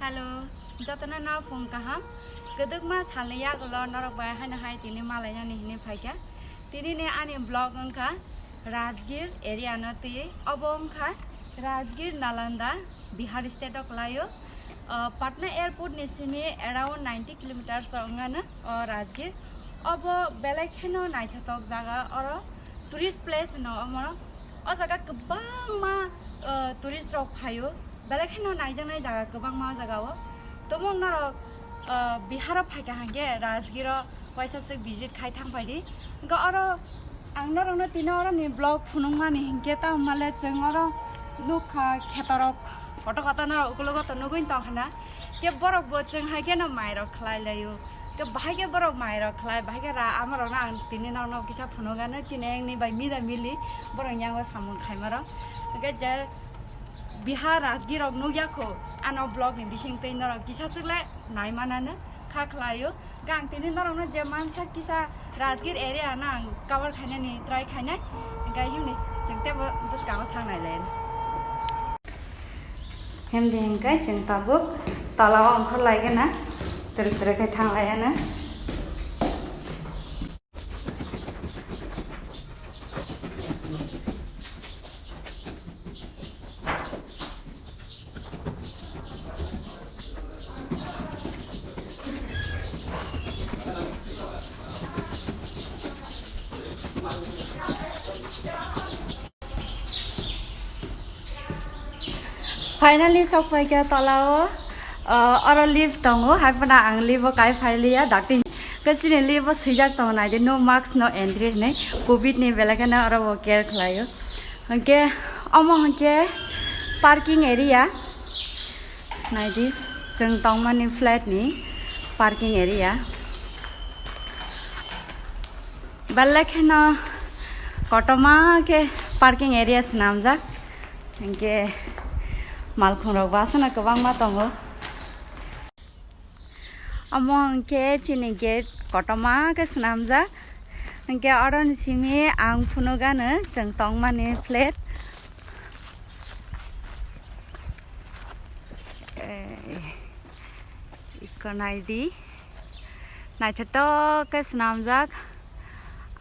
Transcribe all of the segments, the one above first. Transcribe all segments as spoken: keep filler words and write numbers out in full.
Hello, jotono no phung kaham. Kwdwkma salni yagulo norok bai haino hai tini malainani hinwi phaikha. Tini ni ani vlog wngkha Rajgir area no twi. Obo wngkha Rajgir Nalanda, Bihar state o kwlaio. Uh, Patna airport ni simi around ninety kilometers o wngano, uh, Rajgir. Obo belai kheno naithothok jaga, oro tourist place no omo. O jaga kwbangma, uh, tourist rok phaio, belai kheno naijaknai jaga kwbangma o jaga o. Tabuk norok, uh, Bihar o phaikha hwnkhe Rajgir o waisa swk visit khai thang phaidi. Hwnkhe oro ang norokno tini oroni vlog phunukmani hinkhe, tamo male chwng oro nukha khetorok kotor kotor norok ukulogo to nugwi tongkha na. Khe borok bo chwng hai kheno mairok khlai laio. Khe bahai khe borok mairok khlai, bahai khe ra amarokno ang tini norokno kisa phunukgano, chini engni bai mida mili borok yango samung khaimarok. Hwnkhe je Bihar Rajgir rok nukya kho, ano vlog ni bising twi norok kisa swk le nai manano kha khlaio. Khe ang tini norokno je mansa kisa Rajgir area no ang cover khainani try khainai, hwnkhe himni chwng teibo bwskango thang nai lai. Himdi hwnkhe chwng tabuk tola o ongkhor lai gana, twrwk twrwk khe thang lai ano. Finally, sok pai khe tola o, ah, oro lift tongo, hai phano ang lift o kai phai liya, dakti khe chini lift o swijak tongo, nai di, "No mask, no entry" hinwi, covid ni belai kheno oro bo care khlai o. Hwnkhe omo hwnkhe parking area, nai di, chwng tongmani flat ni parking area. Belai kheno kotorma khe parking area swnamjak, hinkhe malkhung rok bo aswkno kwbangma tongo. Omo hinkhe chini gate kotorma khe swnamjak, hinkhe oroni simi ang phunukgano chwng tongmani flat. Eh, iko nai di. Naithotok khe swnamjak.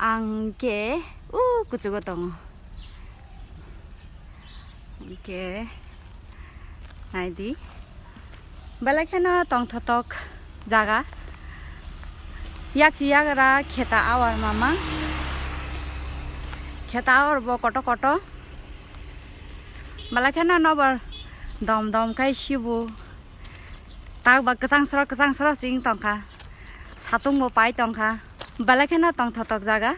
Ang khe u kuchugo tongo. Hwnkhe nai di. Belai kheno tongthotok jaga. Yaksi yagra kheta awar mama. Kheta awar bo koto koto. Belai kheno nobar dom dom khai sibu. Tak ba kwchang srok, kwchang srok se wng tongkha. Satung bo pai tongkha. Belai kheno tongthotok jaga.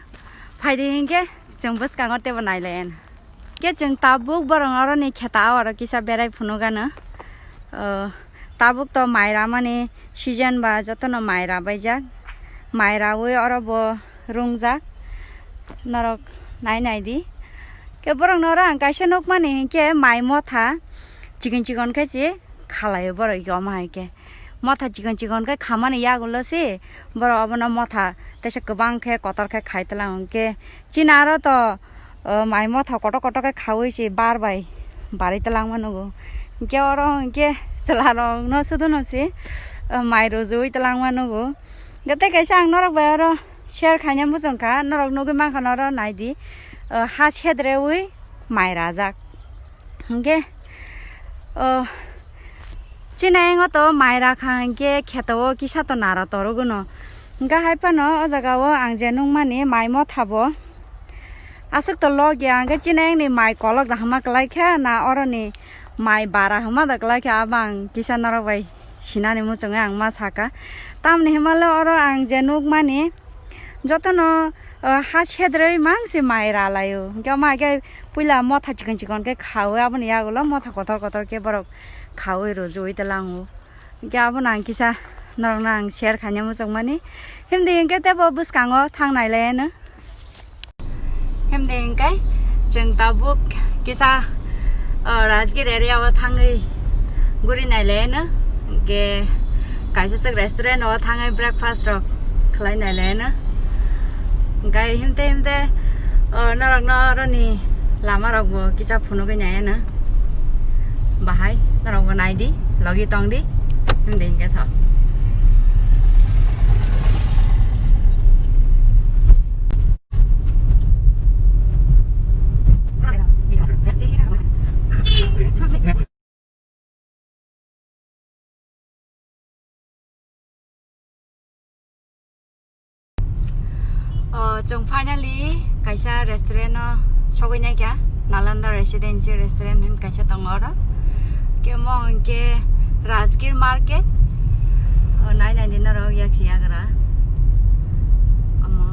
Phaidi hinkhe chwng bwskango teibo nai lai anw. Khe chwng tabuk borok oroni kheta awaro kisa berai phunukgano. O, tabuk to mai ramani season ba jotono mai rabaijak. Mai raui oro bo rungjak. Norok nai nai di. Khe borokno oro ang kaisa nukmani hinkhe mai motha chikon chikon khe se khalaio borok, omo hai khe motha chikon chikon khe khamani yagulo se borok obono motha teisa kwbang khe kotor khe khai twlang. Hinkhe chini aro to, o, mai motha kotor kotor khe khaui se bar bai barwi twlangma nugo. Hinkhe oro hinkhe chwla rokno sudono se, o, mai rujuui twlangma nugo. Hinkhe tei kaisa ang norok bai oro share khaina muchungkha, norok nugui mankha norok naidi, o, ha sedreui mai rajak. Hinkhe, o, chini ayang o to mai rakha hinkhe kheto o kisa to naro torogwno. Hinkhe hai phano o jaga o ang je nukmani mai motha bo aswk to log ya, hinkhe chini ayang ni mai kolok da hwnma kwlai kha na oroni mai bara hwnma da kwlai kha, abo ang kisa norok bai sinani muchungwi ang ma saka. Tamni hwnmale oro ang je nukmani jotono, o, ha sedrwi mang se mai ralaio. Hinkhe omo hai khe puila motha chikon chikon khe khaui, aboni yagulo motha kotor kotor khe borok khaui rujuui twlango. Hinkhe abono ang kisa norokno ang share khaina muchungmani. Himdi hinkhe teibo bwskango thang nai lai anw. Himdi hinkhe chwng tabuk kisa, o, Rajgir area o thangwi guri nai lai anw. Hinkhe kaisa chwk restaurant o thangwi breakfast rok khlai nai lai anw. Hinkhe himte himte, o, norokno oroni lama rok bo kisa phunugwi nai anw. Bahai norok bo nai di, logi tong di. Ding ke tha. O, chwng finally kaisa restaurant o sogwi naikha, Nalanda Residency Restaurant hin kaisa tongo oro. Khe omo hinkhe Rajgir Market. O, nai nai di norok yak si yagra. Omo.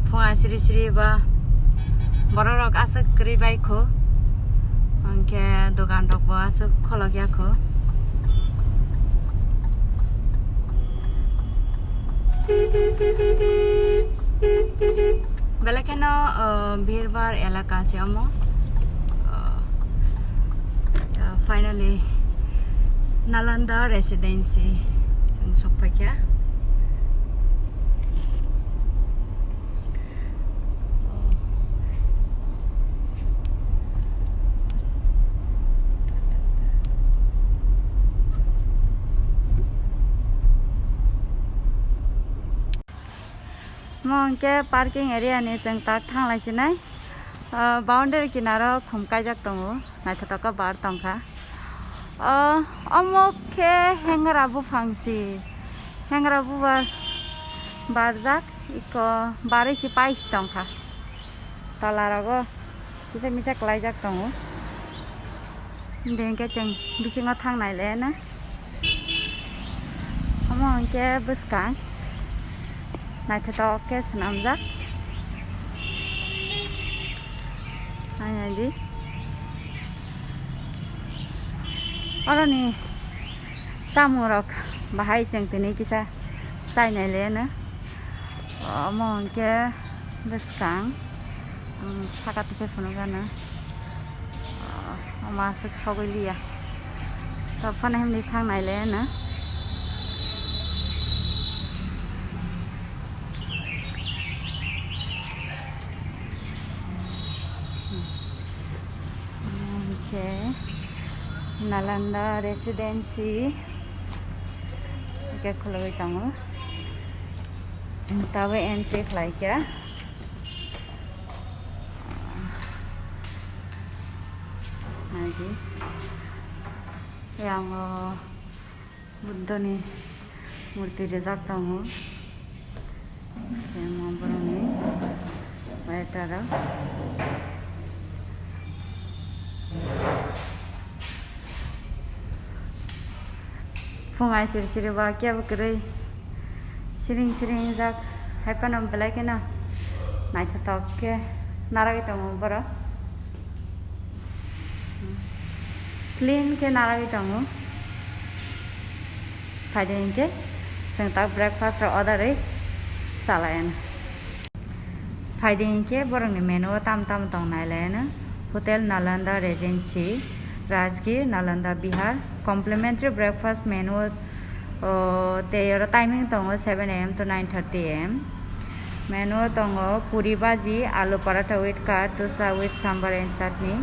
Phunga siri siri ba borok rok aswk kwrwi bai kho. Hinkhe dogan rok bo aswk kholok ya kho. Belai kheno, uh, birbar elaka se omo. Uh, uh, finally, Nalanda Residency chwng sokphaikha. Mo hwnkhe parking area ni chwng tak thanglai sinai. Ah, boundary kinaro khum kaijak tongo, naithotok khe bar tongkha. Oh, omo khe hengra buphang si, hengra bubar barjak, iko barwi si paisi tongkha. Tola rogo kisa misa klaijak tongo. Hinkhe chwng bisingo thangnai le na. Omo hinkhe bwskang naithotok khe swnamjak. Nainai di. Oroni chamung rok bahai chwng tini kisa chainai le na. Omo hinkhe bwskang. Ang saka tisa phunukgana. Ah, ama aswk sogwi liya. Tei phano himni thang nai le no. Okay. Nalanda Residency. Ike khulogwi tongo. Chwng tabuk entry khlai kha. Naidi. Yang o Buddhani murti rijak tongo. Yang o borokni baitara. Phung ai siri siri ba kebo kwrwi siring siring jak, hai phano belai kheno naithotok khe naragwi tongo borok, clean khe naragwi tongo. Phaidi hinkhe chwng tak breakfast rok order wi chalaiyano. Phaidi hinkhe borokni menu o tam tam tong nai laiyano. Hotel Nalanda Regency, Rajgir, Nalanda Vihar. Complimentary breakfast menu o, o, tei oro timing tongo seven A M to nine thirty A M. Menu o tongo puri bhaji, alu paratha with curd, dosa with sambar and chutney,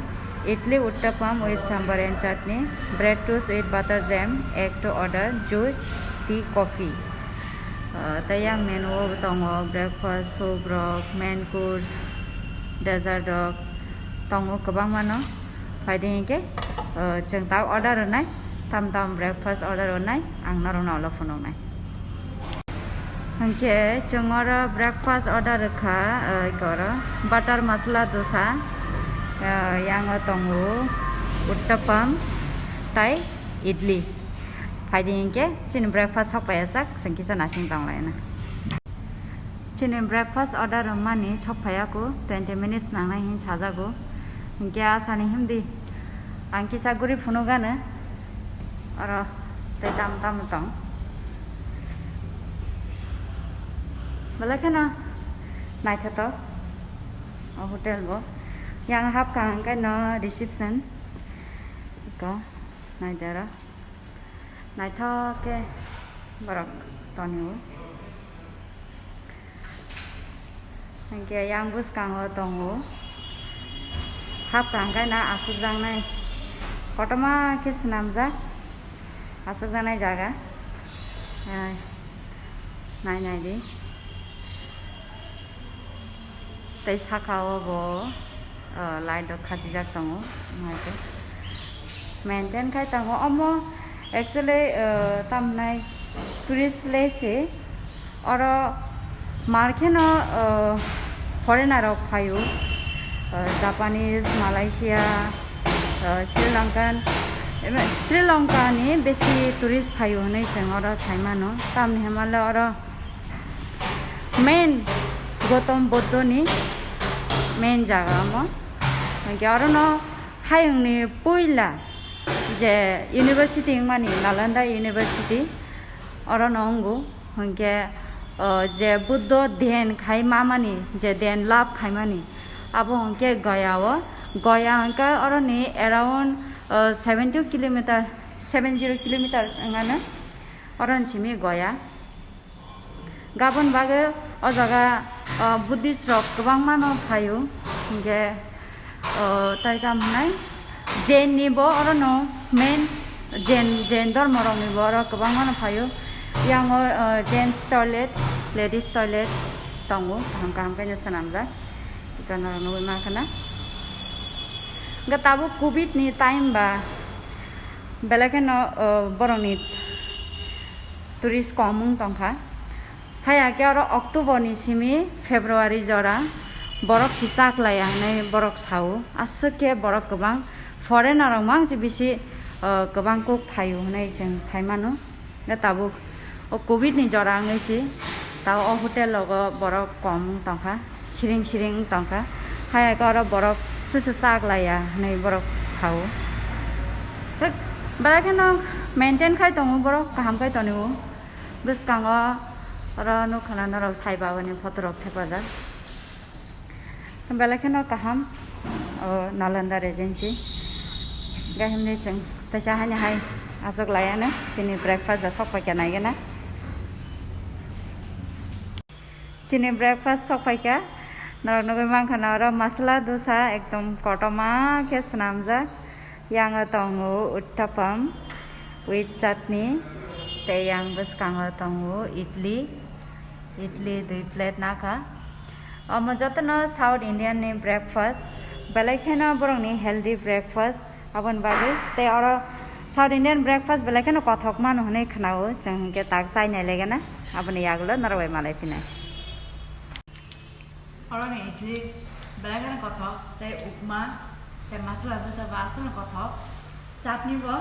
idli uttapam with sambar and chutney, bread toast with butter jam, egg to order, juice, tea, coffee. Ah, tei yang menu o tongo breakfast, soup rok, main course, dessert rok tongo kwbangma no. Phaidi hinkhe, ah, chwng tak order rwnai, tam tam breakfast order rwnai, ang norokno ulo phunuknai. Hinkhe chwng oro breakfast order rwkha, ah, oro butter masala dosa, ah, yang o tongo uttapam tei idli. Phaidi hinkhe chini breakfast sok paiyajak, chwng kisa nasing tonglaina. Chini breakfast order rwmani sok phaiya kho, twenty minutes nangnai hin sajago. Hinkhe asani himdi ang kisa guri phunukgano, oro tei tam tam tong. Belai kheno naithotok o hotel bo. Yang hapkha hwnkhe no reception. Iko naidi oro. Naithok khe borok tonio. Hinkhe yang bwskango tongo. Hapkha hwnkhe na aswkjaknai. Kotorma khe swnamjak, achukjaknai jaga. Ai, nai nai di. Tei saka o bo, ah, light rok khachijak tongo, nai khe maintain khai tongo. Omo actually, ah, tamhinai tourist place se. Oro mar kheno, ah, foreigner rok phaio, ah, Japanese, Malaysia, ah, Sri Lankan, ebe Sri Lanka ni besi tourist phaio hinui chwng oro sai mano. Tamni hwnba le oro main Gautam Buddha ni main jaga omo. Hwnkhe oro no hayung ni puila je university wngmani Nalanda University, oro no wngo. Hwnkhe, o, je Buddho dhyan khai mamani, je dhyan lab khaimani, abo hwnkhe Gaya o. Gaya hwnkhe oroni around, o, seventy kilometer, seven zero kilometers wngano. Oroni simi Gaya. Gabon bagwi o jaga, o, Buddhist rok kwbangma no phaio, hwnkhe, o, tai tamo hwnai Jain ni bo oro no main Jain, Jain dhormo rok ni bo oro kwbangma no phaio. Yang o, o, gents toilet, ladies toilet tongo, kaham kaham khe no swnamjak. Iko norok nugwi mankha na. Hwnkhe tabuk covid ni time ba belai kheno, o, borok ni tourist kom wng tongkha. Haya khe oro October ni simi February jora borok si chaklaiya hinui borok sao. Aswk khe borok kwbang foreigner rok mang se bisi, ah, kwbang kuk phaio hinui chwng sai mano. Hwnkhe tabuk o covid ni jora wngwi se tao o hotel rogo borok kom wng tongkha. Siring siring wng tongkha. Haya khe oro borok se se chaklaiya hinui borok sao. Thik belai kheno maintain khai tongo borok, kaham khai tongo. Bwskango oro nukha na norok sai babani photo rok thepajak. Belai kheno kaham o Nalanda Regency. Hwnkhe himni chwng teisa haino hai achuk laiya no chini breakfast da sok paikha naigena. Chini breakfast sok paikha. Norok nugwi mankha na oro masala dosa ekdom kotorma khe swnamjak. Yang o tongo uttapam with chutney, tei yang bwskango tongo idli, idli dui plate nakha. Omo jotono South Indian ni breakfast, belai kheno borokni healthy breakfast aboni bagwi. Tei oro South Indian breakfast belai kheno kothok mano hinui khwnao, chwng hwnkhe tak chai nai legena, aboni yagulo norok bai malai phinai. Oroni idli belai kheno kothok, tei upma, tei masala dosa bo aswkno kothok. Chutney bo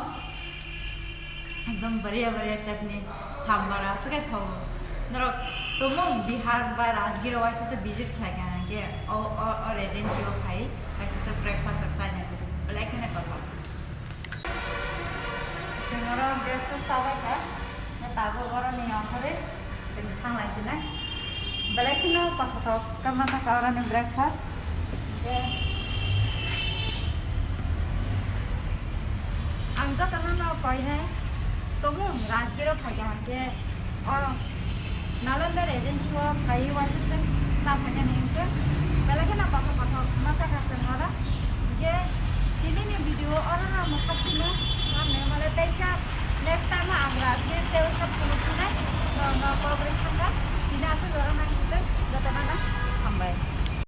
ekdom bariya bariya chutney, sambar aswk khe thogo. Norok tumung Bihar ba Rajgir o waisa se visit khlai kha hwnkhe o, o, o Regency o phai waisa se breakfast rok chai nai, belai kheno kothok. Chwng oro breakfast chabai kha, tabuk oro ni ongkhorwi chwng thanglai sinai. Belai kheno kothotok khe ma sakha oro ni breakfast. Je ang jotono no koinai tongo, Rajgir o phaikha hwnkhe oro Nalanda Regency o phaiwi waisa chwng cha phaikha ni hwnkhe belai kheno kothotok.